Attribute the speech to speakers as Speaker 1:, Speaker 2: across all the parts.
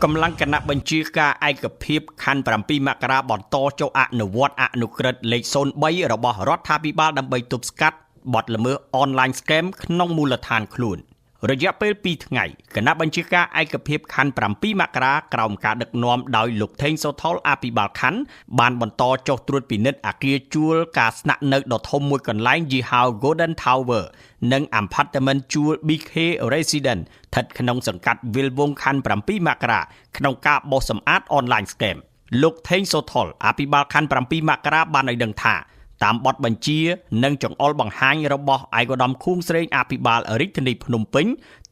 Speaker 1: កម្លាំងគណៈបញ្ជាការឯកភាពខណ្ឌ7មករាបន្តចុះអនុវត្តអនុក្រឹត្យលេខ03របស់រដ្ឋាភិបាលដើម្បីទប់ស្កាត់បទល្មើសអនឡាញ scam ក្នុងមូលដ្ឋានខ្លួន។ រយៈពេល2ថ្ងៃគណៈបញ្ជាការឯកភាពខណ្ឌ7មករាក្រោមការដឹកនាំដោយលោកថេងសូថុលអភិបាលខណ្ឌបានបន្តចុះត្រួតពិនិត្យអគារជួលការស្នាក់នៅដ៏ធំមួយកន្លែងយីហោ Golden Tower និង Apartment ជួល BK Residence ស្ថិតក្នុងសង្កាត់វិលវងខណ្ឌ7មករាក្នុងការបោសសម្អាតអនឡាញ scam។ លោកថេងសូថុលអភិបាលខណ្ឌ7មករាបានឲ្យដឹងថាតាមបទបញ្ជានិងចង្អុលបង្ហាញរបស់ឯកឧត្តមខួងស្រេងអភិបាលរាជធានីភ្នំពេញ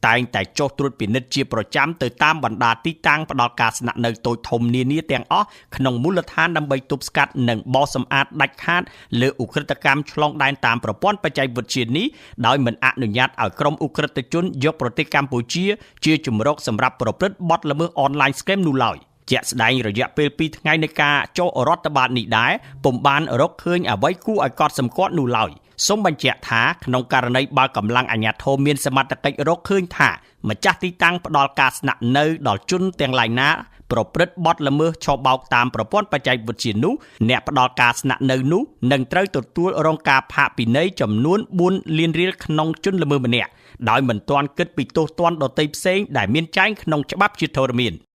Speaker 1: តែងតែចុះត្រួតពិនិត្យជាប្រចាំទៅតាមបណ្ដាទីតាំងផ្ដល់ការស្នាក់នៅតូចធំនានាទាំងអស់ក្នុងមូលដ្ឋានដើម្បីទប់ស្កាត់និងបោសសម្អាតដាច់ខាតលើឧក្រិដ្ឋកម្មឆ្លងដែនតាមប្រព័ន្ធបច្ចេកវិទ្យានេះដោយមិនអនុញ្ញាតឲ្យក្រុមឧក្រិដ្ឋជនយកប្រទេសកម្ពុជាជាជម្រកសម្រាប់ប្រព្រឹត្តបទល្មើសអនឡាញ scam នោះឡើយ។ ជាក់ស្ដែងរយៈពេល2ថ្ងៃនៃការចុះរដ្ឋបាលនេះដែរពុំបានរកឃើញអ្វីគួរឲ្យកត់សម្គាល់នោះឡើយ។ សូមបញ្ជាក់ថាក្នុងករណីបើកម្លាំងអាជ្ញាធរមានសមត្ថកិច្ចរកឃើញថាម្ចាស់ទីតាំងផ្ដល់ការស្នាក់នៅដល់ជនទាំងឡាយណាប្រព្រឹត្តបទល្មើសឆបោកតាមប្រព័ន្ធបច្ចេកវិទ្យានោះអ្នកផ្ដល់ការស្នាក់នៅនោះនឹងត្រូវទទួលរងការផាកពិន័យចំនួន4លានរៀលក្នុងជនល្មើសម្នាក់ដោយមិនទាន់គិតពីទោសទណ្ឌដទៃផ្សេងដែលមានចែងក្នុងច្បាប់ជាធរមាន។